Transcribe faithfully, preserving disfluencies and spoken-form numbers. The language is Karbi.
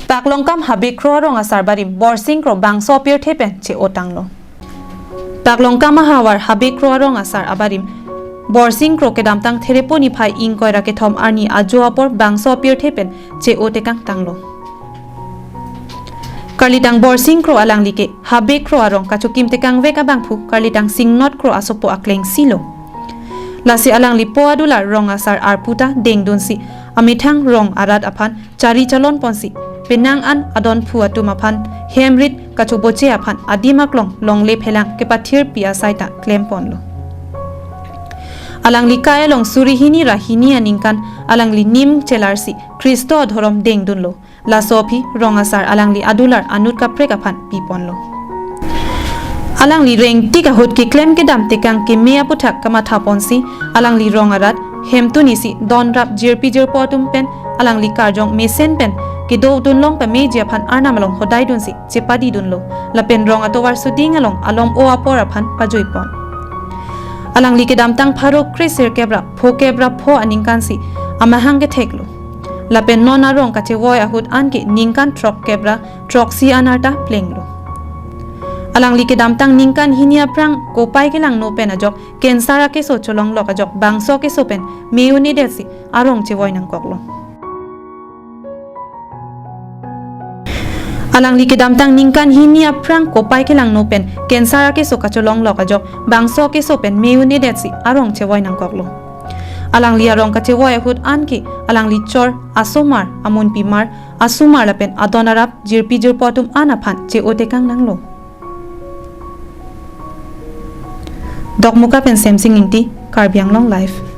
Paklongkam Habe Kro arong asar barim Borsing Kro bangso apirthe pen che-o tanglo. Paklongkam ahavar Habe Kro arong asar abarim Borsing Kro kedamtang Therepo niphai ingkoi ra kethom arni ajo apor bangso apirthe pen che-o tekang tanglo. Karlitang Borsing Kro alangli ke Habe Kro arong kachokim tekang vek abangphu karlitang Singnot Kro asopo akleng silo. Lasi alangli po adular rong asar arpu ta dengdunsi amethang rong arat aphan chari chalon ponsi penang an adonphu atum aphan hem rit kachoboche aphan adim aklong longle phelang kepathirpi asai ta klem ponlo. Alangli kai along suri hini ra hini aningkan alangli nim chelarsi Khristo adhorom dengdunlo. Laso aphi rong asar alangli adular anut kaprek aphan pi ponlo. Alangli rengtik ahut keklem kedam tekang keme aputhak kamatha ponsi alangli rong arat hemtun isi don rap jirpi jirpo atum pen alangli karjong mesen pen kedodun long pameji aphan arnam along hodai dunsi chepadi dunlo. Lapen rong atovar suding along alom o apor aphan pajui pon. Alangli kedamtang pharo kre sirkep ra phokep ra pho aningkansi amahang ketheklo. Lapen non arong kachevoi ahut anke ningkan throkkep ra throksi an arta plenglo. Alangli kedamtang ningkan hini aphrang kopai kelangno pen ajok cancer akeso cholonglok ajok bangso keso pen me-un-edetsi arong chevoi nangkoklo. Alangli kedamtang ningkan hini aphrang kopai kelangno pen cancer akeso kacholonglok ajok bangso keso pen me-un-edetsi arong chevoi nangkoklo. Alangli arong kachevoi ahut anke alangli chor, asomar, amunpimar, asomar lapen adon arap jirpi jirpo atum an aphan che-o tekang nanglo. Dokmoka pen Semsing Ingti, Karbi Anglong Live.